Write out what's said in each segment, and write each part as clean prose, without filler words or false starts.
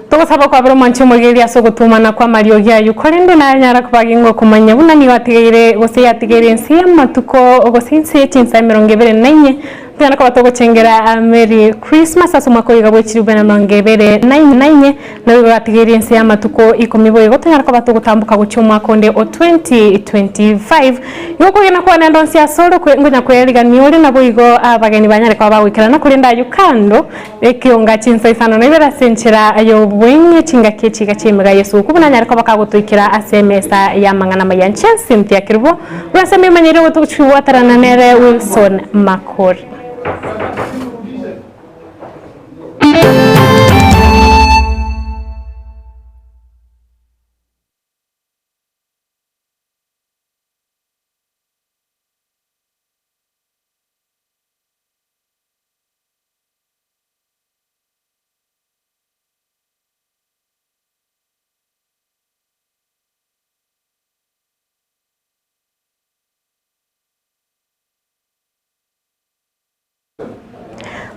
Togosaba okwabera omwanchi omorigereria ase ogotuomana kw'amariogi ayio, korende nanyara koba gingokomanya buna nigo atigaire gose yatigaire ense y'amatuko gose ense ye chinsa 24 tonyare koba togochengera Merry Christmas ase omwaka oyo iga bwe chilifu 24 naboigo gatigaire ense y'amatuko ikomi boigo tonyare koba togotamboka gochia omwaka onde o 2025. Igo okogena kwane ande onsi asore ngonya kwerigania ore naboigo abageni banyare koba bagoikerana korende ayio kando Ekionga chinsa isano na ibere ase enchera y'obweng'e chingaki echiga chi'emega y'esuguku buna anyare koba kagotoikera ase emesa y'amang'ana amaya. Inche Cynthia Kerubo, korwa ase emimanyerio ogotochigwatarana nere Wilson Makori.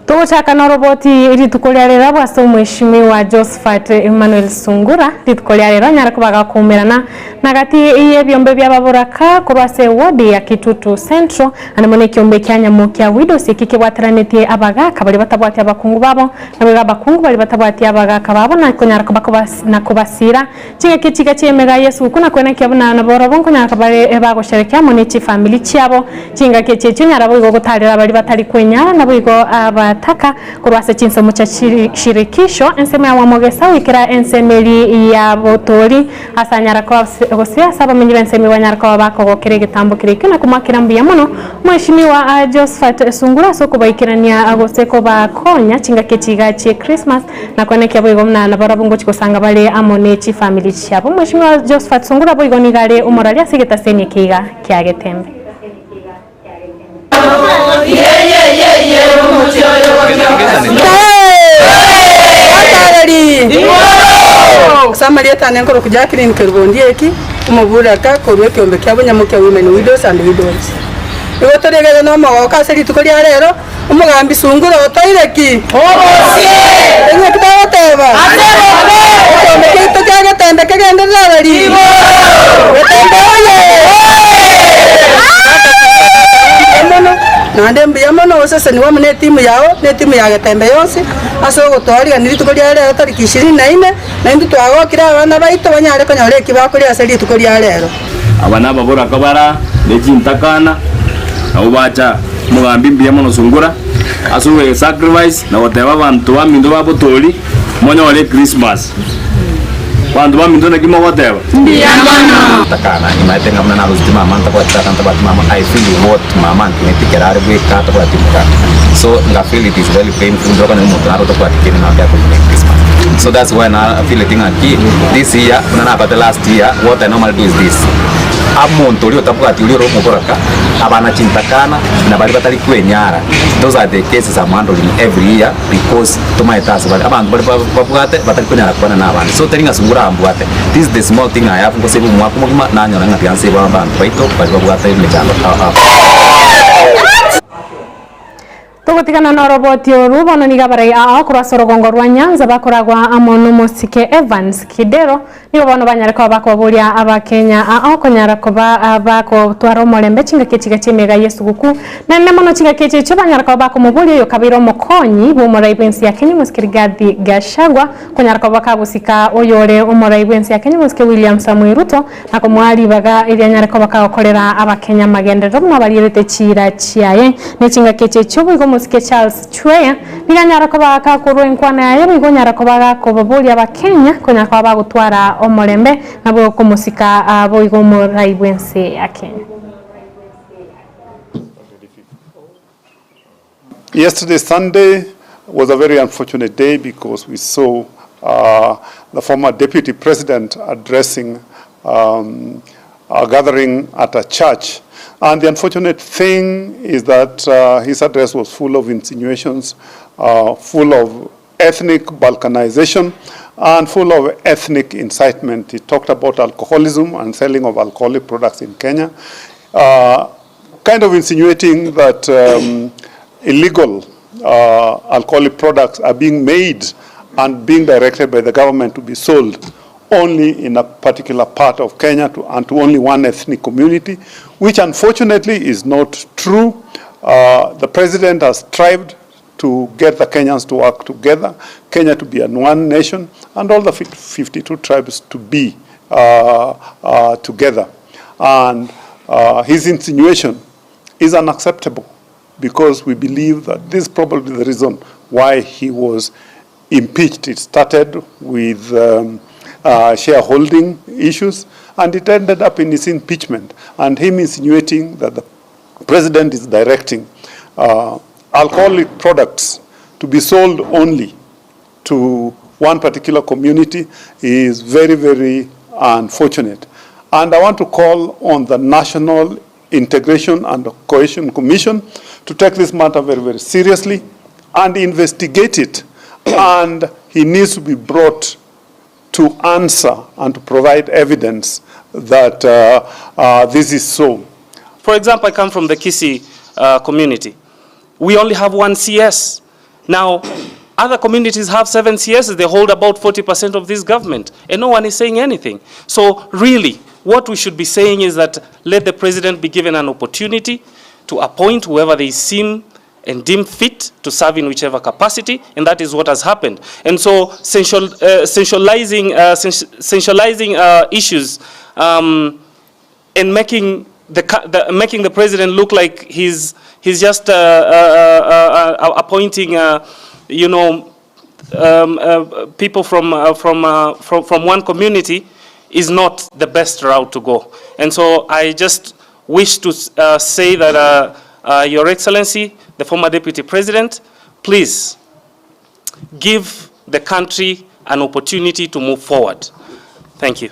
Togochaka noroboti rituko ria rero abwo ase omweshimiwa Josephat Emmanuel Sungura rituko ria rero anyare koba gakoumerana na gati yebiombe bia baboraka korwa ase eward ya Kitutu Central Ande mono ekiombe kia nyamo kia Widows eki kebwateranetie abagaaka baria batabwati abakungu babo, naboigo abakungu baria batabwati abagaaka babo, na konyara na kobasiira chingaki chiga chi'emega y'esuguku, na kwenekia buna naborobo nkonyara bare bagosherekea amo ne chifamiri chiabo. Chingaki echi echio nyara boigo gotaarera baria batari kwenyara, naboigo abataka korwa ase chinsemo chia shirikisho, ensemo ya Mwamogesa goikera ensemo eria ya Botori. Ase anyara koba gose ase abamenyi b'ensemo banyare koba bakogokera egetambo keria ekio na komoakera mbuya mono Mweshimiwa Josephat Sungura ase okobaikerania gose kobakonya chingaki echi iga chie Christmas na koenekia boigo buna nabarabwo ngochi gosanga bare amo ne chifamiri chiabo. Mweshimiwa Josephat Sungura boigo nigo are omorari ase egetaseni eke iga kia Getembe. Ase amarieta ane nkorokwa Jacqueline Kerubo Ondieki, omoburaka korwa ekeombe kia Bonyamokia Women Widows and Widows. Nigo tore egere na omogoko ase rituko ria rero, omogambi Sungura otoire ki? Eng'aki togoteba? Ekeombe kiaito kia Getembe kegenderere arari? Getembe oye! Mbuya mono, naende mbuya mono osesenigwe amo netimu yao, na etimu ya Getembe yonsi, ase ogotoarigania rituko ria rero tariki ishirini na ine, naintwe twagokire abana baito banyare konyora eki bakoria ase rituko ria rero. Aba nababoraka bara ne chintakana, nabo bacha omogambi mbuya mono Sungura ase ogoe sacrifice na goteba abanto baminto ba Botori monyore echristmas. Abanto baminto naki mogoteba? Mbuya mono. Takana nimaete ng'a buna naroseti mama ntabwati tata ntabwati mama I feel what mama antineti ekero are bweka atabwati omogaka so nga feel it is very painful ndire okonyora omonto naro otabwati kende nabo akoigwa Christmas so that's why na feeleti ng'aki this year buna nabate last year what I normally do is this Omonto oria otabwati oria ore omoboraka, abana chintakana, na baria batari kwenyara, those are the cases I'm handling every year because tomaete ase bare. Abanto baria babwate batari konyara kwana na abande. So teri ng'a sungura ambwate. This is the small thing I have ngoseba omwaka omogima nanyora ng'a tiga nsebe abanto baito baria babwate emechando ao ao. Togotigana noroboti oru, bono nigo abarai ao korwa ase orogongo rwa Nyanza bakoragwa amo nomosike Evans Kidero, nigo bono banyare koba bakobaboria Abakenya ao konyara koba bagotwara omorembe chingaki echiga chi'emeyega y'esuguku. Naende mono chingaki echi echio banyara koba bakomoboria oyokabeire omokonyi bw'omorai bw'ense ya Kenya omosike Rigathi Gachagua konyara koba kagosika oyore omorai bw'ense ya Kenya omosike William Samoei Ruto na komoa ribaga erio anyare koba kagokorera Abakenya amagenderero buna barierete chiira chiaye. Ne chingaki echi echio boigo omosike Charles Chweya nigo anyare koba gakorwa enkwana yaye boigo onyare koba gakobaboria Abakenya konyara koba bagotwara omorembe nabo komosika boigo omorai bw'ense ya Kenya. Yesterday Sunday was a very unfortunate day because we saw uh, the former deputy president addressing um, a gathering at a church. And the unfortunate thing is that uh, his address was full of insinuations, uh, full of ethnic balkanization, and full of ethnic incitement. He talked about alcoholism and selling of alcoholic products in Kenya, uh, kind of insinuating that um, illegal uh, alcoholic products are being made and being directed by the government to be sold only in a particular part of Kenya to, and to only one ethnic community, which unfortunately is not true. The president has strived to get the Kenyans to work together, Kenya to be an one nation, and all the 52 tribes to be together. And his insinuation is unacceptable because we believe that this is probably the reason why he was impeached. It started with shareholding issues and it ended up in his impeachment and him insinuating that the president is directing alcoholic products to be sold only to one particular community is very, very unfortunate. And I want to call on the National Integration and Cohesion Commission to take this matter very, very seriously and investigate it. And he needs to be brought to answer and to provide evidence that this is so. For example, I come from the Kisii community. We only have one CS. Now, other communities have 7 CSs. They hold about 40% of this government, and no one is saying anything. So really, what we should be saying is that let the president be given an opportunity to appoint whoever they seem and deem fit to serve in whichever capacity, and that is what has happened. And so centralizing issues and making the president look like he's just appointing people from one community is not the best route to go. And so I just wish to say that Your Excellency, the former Deputy President, please give the country an opportunity to move forward. Thank you.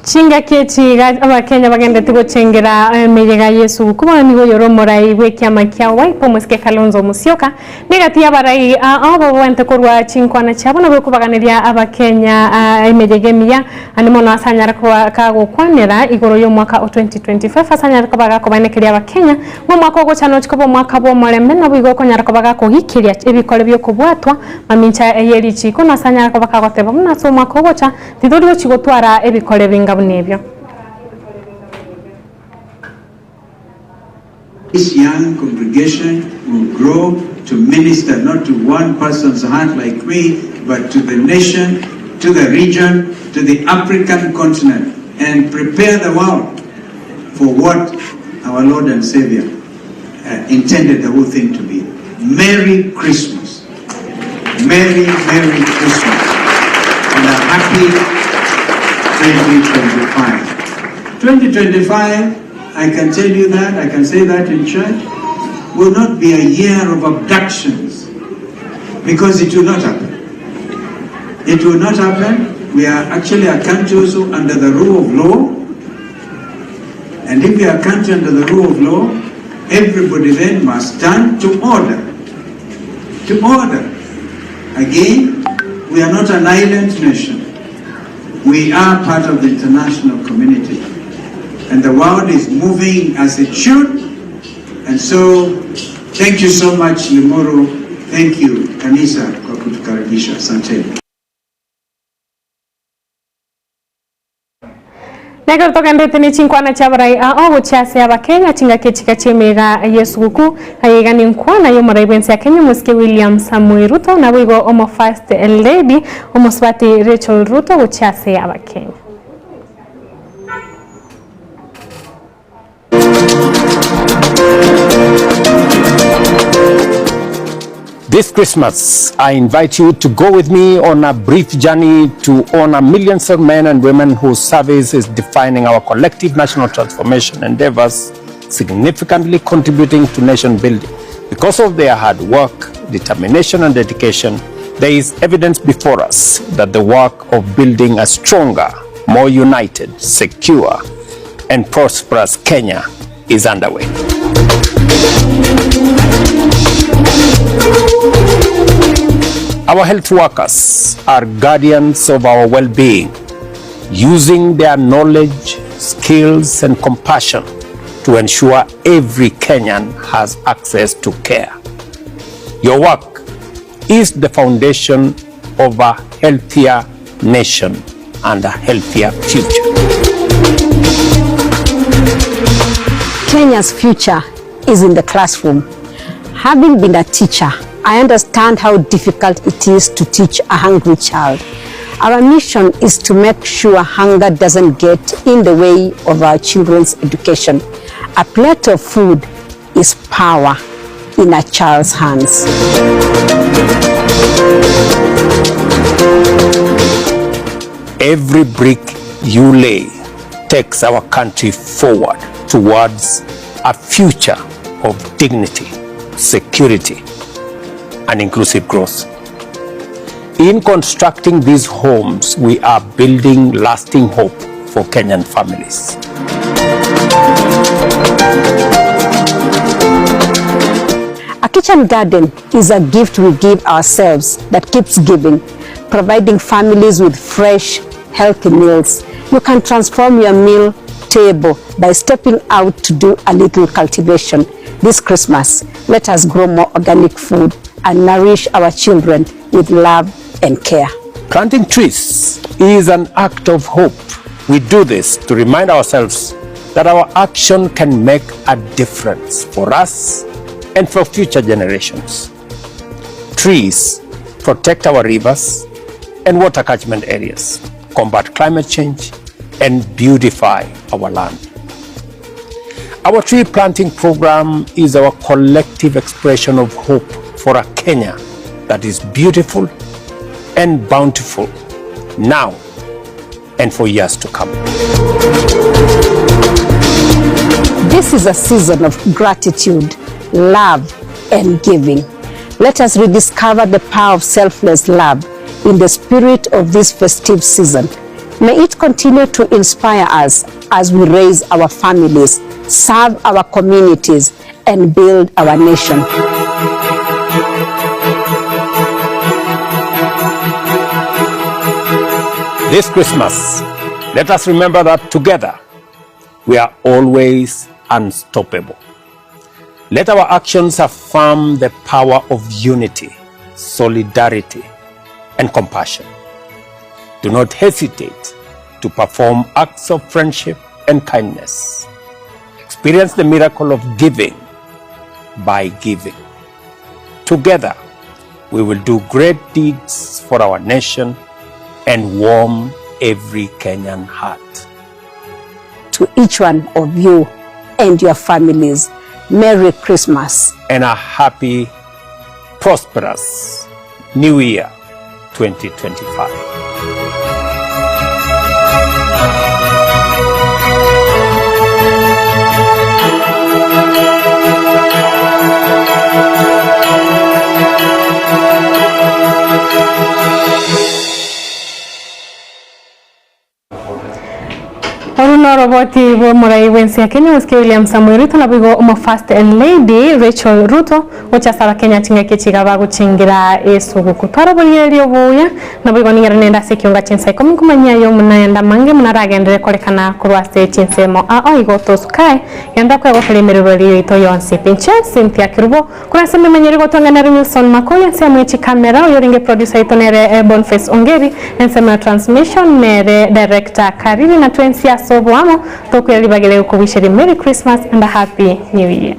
Chingaki echi iga Abakenya bagenderete gochengera emeyega y'esuguku bono nigo oyore omorai bw'ekiama kia Wiper omosike Kalonzo Musyoka negati y'abarai abo babwenerete korwa chinkwana chiabo nabo ekobaganeria Abakenya emeyega emiya ande mono ase anyare koba kagokwanera igoro y'omwaka o 2025 ase anyare koba gakobanekeria Abakenya ng'a omwaka ogocha nochi koba omwaka bw'omorembe nabo igo okonyara koba gakogikeria ebikore bi'okobwatwa mamincha ye richiko na ase anyare koba kagoteba buna ase omwaka ogocha Titori gochia gotwara ebikore binga buna ebio. This young congregation will grow to minister not to one person's heart like me, but to the nation, to the region, to the African continent, and prepare the world for what our Lord and Savior intended the whole thing to be. Merry Christmas. Merry, Merry Christmas. And a happy 2025. 2025, I can tell you that, I can say that in church, will not be a year of abductions, because it will not happen. It will not happen. We are actually a country also under the rule of law. And if we are a country under the rule of law, everybody then must stand to order. To order. Again, we are not an island nation. We are part of the international community. And the world is moving as it should. And so, thank you so much, Limuru. Thank you, Kanisa, kwa kutukaribisha. Asante. Nekero togenderete ne chinkwana chi'abarai ao gochia ase Abakenya chingaki echika chi'emeyega y'esuguku, aye iga nenkwana y'omorai bw'ense ya Kenya omosike William Samoei Ruto naboigo omo First Lady omosubati Rachel Ruto gochia ase Abakenya. This Christmas, I invite you to go with me on a brief journey to honor millions of men and women whose service is defining our collective national transformation endeavors, significantly contributing to nation building. Because of their hard work, determination, and dedication, there is evidence before us that the work of building a stronger, more united, secure, and prosperous Kenya is underway. Our health workers are guardians of our well-being, using their knowledge, skills, and compassion to ensure every Kenyan has access to care. Your work is the foundation of a healthier nation and a healthier future. Kenya's future is in the classroom. Having been a teacher, I understand how difficult it is to teach a hungry child. Our mission is to make sure hunger doesn't get in the way of our children's education. A plate of food is power in a child's hands. Every brick you lay takes our country forward towards a future of dignity, security, and inclusive growth. In constructing these homes, we are building lasting hope for Kenyan families. A kitchen garden is a gift we give ourselves that keeps giving, providing families with fresh, healthy meals. You can transform your meal table by stepping out to do a little cultivation. This Christmas, let us grow more organic food and nourish our children with love and care. Planting trees is an act of hope. We do this to remind ourselves that our action can make a difference for us and for future generations. Trees protect our rivers and water catchment areas, combat climate change, and beautify our land. Our tree planting program is our collective expression of hope for a Kenya that is beautiful and bountiful now and for years to come. This is a season of gratitude, love, and giving. Let us rediscover the power of selfless love in the spirit of this festive season. May it continue to inspire us as we raise our families, serve our communities, and build our nation. This Christmas, let us remember that together we are always unstoppable. Let our actions affirm the power of unity, solidarity, and compassion. Do not hesitate to perform acts of friendship and kindness. Experience the miracle of giving by giving. Together, we will do great deeds for our nation and warm every Kenyan heart. To each one of you and your families, Merry Christmas. And a happy, prosperous New Year 2025. Oru noroboti bw'omorai bw'ense ya Kenya Omosike William Samoei Ruto naboigo omo First Lady Rachel Ruto gocha ase abakenya chingaki echi iga bagochengera esuguku. Twara oborigereria obuya naboigo ning'erane nende ase ekionga chinsa ikomi nkomanyia aye omunaende amange buna aragenderere korekana korwa ase chinsemo ao igo tosukae genda kwegokera emerero eria yaito yonsi pi. Inche Cynthia Kerubo Korwa ase ememanyeri gotong'ana nere Wilson Makori, ensemo ye chikamera, oyorenge producer oito nere Boniface Ongeri, ensemo ya transmission nere director Kariri, na twensi ase oboamo tokoira ribaga ria gokogoicheria Merry Christmas and a Happy New Year.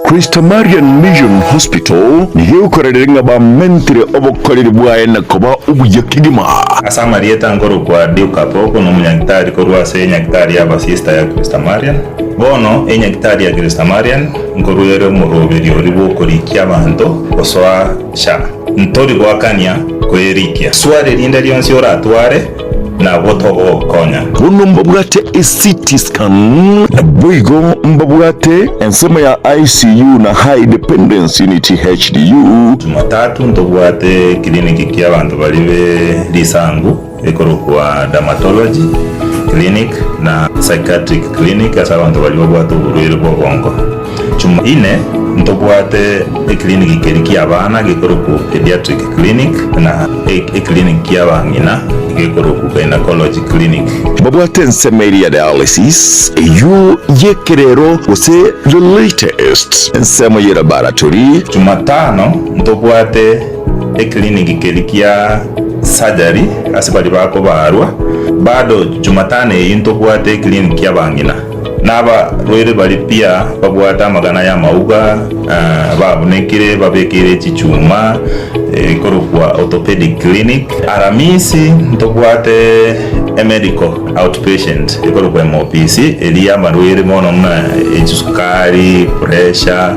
Christamarian Mission Hospital nigo egokorerera ng'a bamentire obokoreri bwaye na koba obuya kegima. Ase amarieta nkorokwa Duke Apoko, nomonyagitari korwa ase enyagitari y'abasista ya Christamarian. Bono enyagitari ya Christamarian nkorwa ere omoroberio oria bw'okorikia abanto gosoa SHA. Ntori goakania koyerikia. Swali rinde rionsi oratware, nabwo togogokonya. Bono mbabwate eCT scan, naboigo mbabwate ensemo ya ICU na High Dependence Unit, HDU. Jumatatu ntobwate ekiriniki ki'abanto baria be risangu. ekorokwa Dermatology Clinic na Psychiatric Clinic ase abanto baria babwate oborwaire bw'obongo. Chumaine ntobwate eclinic keria ki'abana gekorokwa Pediatric Clinic na eclinic ki'abang'ina gekorokwa Gynecology Clinic. Babwate ensemo eria ya dialysis, eyio y'ekerero gose the latest ensemo ye laboratory. Chumatano ntobwate eclinic keria kia surgery ase baria bakobarwa. Bado Chumatano eyio ntobwate eclinic ki'abang'ina. Nabarwaire baria pia babwate amagana y'amauga, babunekire, babekeire chichuma, ekorokwa Orthopedic Clinic. Aramisi ntobwate emedical outpatient ekorokwa MOPC, eria y'amarwaire mono buna esukari, pressure,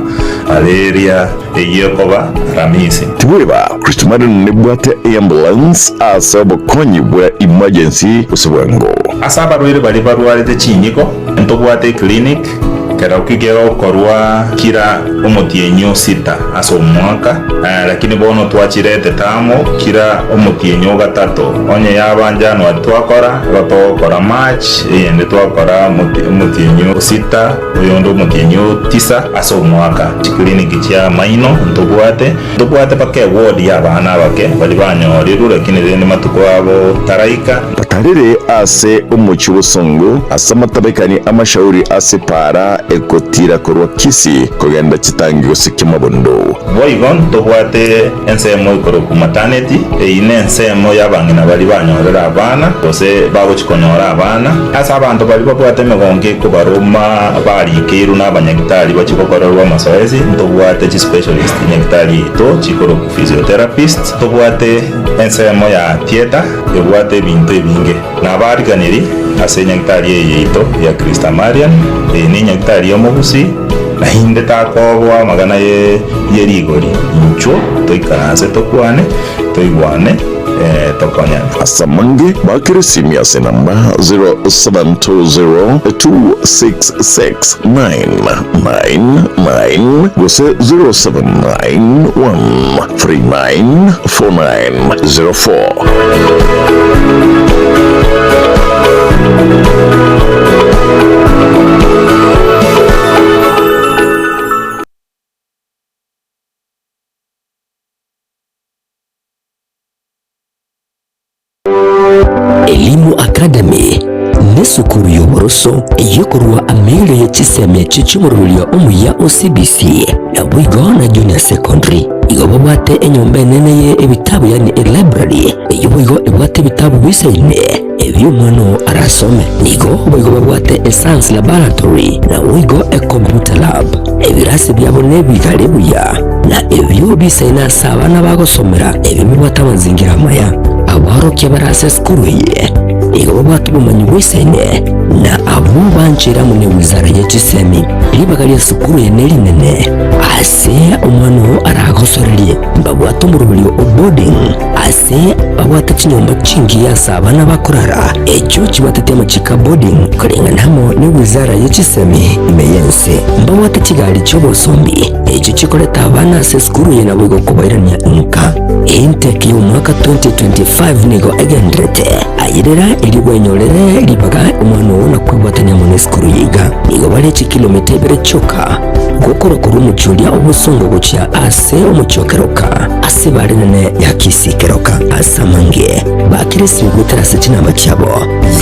malaria, eyio ekoba Aramisi. Tibweba, Kristo-Marian nebwate eambulance ase obokonyi bwa emergency gose bwango. Ase abarwaire baria barwarete chinyiko, ntobwate eclinic kerokio kegokorwa kira omotienyi o sita ase omwaka, lakini bono twachirete tamo kira omotienyi o gatato. Onye yaba January twakora, igo togokora March, eyende twakora omotienyi o sita, oyonde omotienyi o tisa ase omwaka. Chiclinic chia amaino ntobwate. Ntobwate mpaka eward y'abana abake baria banyorirwe, lakini rende matuko abo taraika. Batarire ase omochie obosongo, ase amatabekani amashauri ase epaara egotiira korwa Kisii kogenda Chitangi gose Kimabondo. Boigo ntobwate ensemo ekorokwa maternity, eyio nensemo y'abang'ina baria banyorire abana, gose bagochia konyora abana. Ase abanto baria babwate emegongo ekobaroma barikeirwe nabanyagitari bachie gokorerwa amasoesi, ntobwate chispecialist nyagitari yaito chikorokwa physiotherapist. Ntobwate ensemo ya theatre ebwate ebinto ebinge. Nabariganirie ase enyagitari eye yaito ya Christa Marian, eye nenyagitari y'omogusii, na inde takoboa amagana ye rigori. Inchuo toikaranse tokwane, toigwane, tokonyane. Ase amange, bakere esimi ase enamba 0720266999 gose 0791394904. Elimu Academy nesukuru y'oboroso eyekorwa amaiga ye chisemi echi chi'omoroberio omuya o CBC naboigo na Junior Secondary. Igo babwate enyomba enene ye ebitabu yaani elibrary eyio boigo ebwate ebitabu bisaine ebio omwana oo arasome. Nigo boigo babwate escience laboratory naboigo ecomputer lab. Ebirasi biabo nebigare buya na ebio bisaine ase abana bagosomera ebio bibwate amazingira amaya. Abaorokia bare ase esukuru eye nigo babwate obomanyi bw'isaine na abwo bancheire amo ne wizara ye chisemi. Ribaga ria sukuru eye nerinene ase omwana oo aragosorerie. Mbabwate omoroberio o boarding ase babwate chinyomba chingiya ase abana bakorara echio chibwateti amachiko a boarding koreng'ana amo ne wizara ye chisemi ime y'ense. Mbabwate chigari chi'obosombi echio chikoreta abana ase esukuru eye naboigo kobairania nka. Intake y'omwaka 2025 nigo egendererete. Ayerera erio bwenyorere ribaga omwana oo na kwebwatania amo nesukuru eye iga. Nigo bare chikilomita ibere chioka gokorwa korwa omochie oria obosongo gochia ase omochie o Keroka, ase ebare enene ya Kisii Keroka. Ase amange bakire esimi goetera ase chinamba chiabo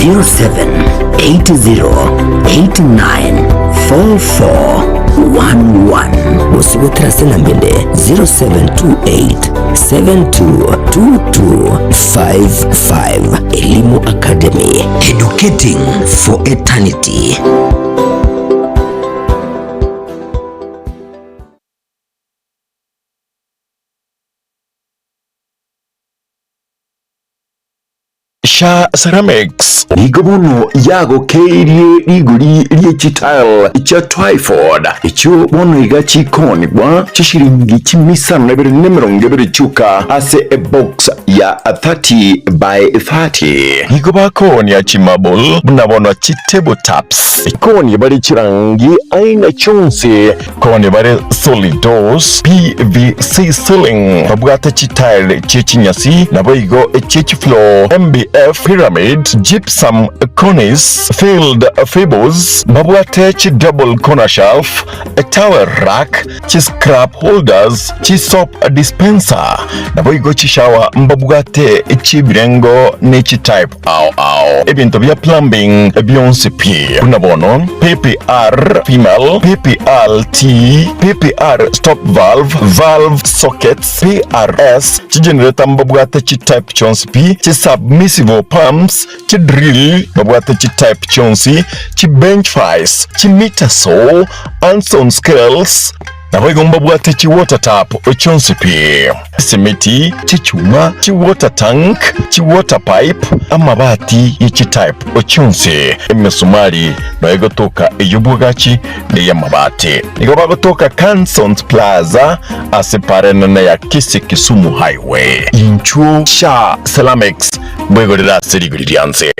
0780894411 gose goetera ase enamba ende 0728722255. Elimu Academy, educating for eternity. Sha Ceramics nigo bono yagokeirie rigori rie chitile chia Twyford, echio bono iga chikoonigwa chishiringi chimisano na ibere na emerongo ebere chioka ase ebox ya 30 by 30. Nigo bakoonia chimarble buna bono chitable tops. Koonia bare chirangi aina chionsi. Koonia bare solid doors, PVC ceiling, babwate chitile chie chinyasi, naboigo echie chifloor, MBF. MDF, pyramid, gypsum, cornice, filled fables, mbabwate chi double corner shelf, towel rack, chi scrap holders, chi soap dispenser, naboigo chishower mbabwate chi'ebirengo ne chi type ao ao. Ebinto bia plumbing bionsi pi, buna bono PPR female, PPR T, PPR stop valve, valve sockets, PRS, chigenerator mbabwate chi type chionsi pi, chi submersible pumps, chi drill mbabwate chi type chionsi, chi bench vice, chi miter saw, Anson scales, Naboigo mbabwate chi water tap chionsi pi, esimiti, chichuma, chi water tank, chi water pipe, amabati ye chi type chionsi, emesumari noyo egotoka ey'obwagachi na ey'amabati. Nigo bagotoka Cansons Plaza ase para enene ya Kisii Kisumu Highway. Inchuo Sha Ceramics, bwegorere ase rigori ria nse.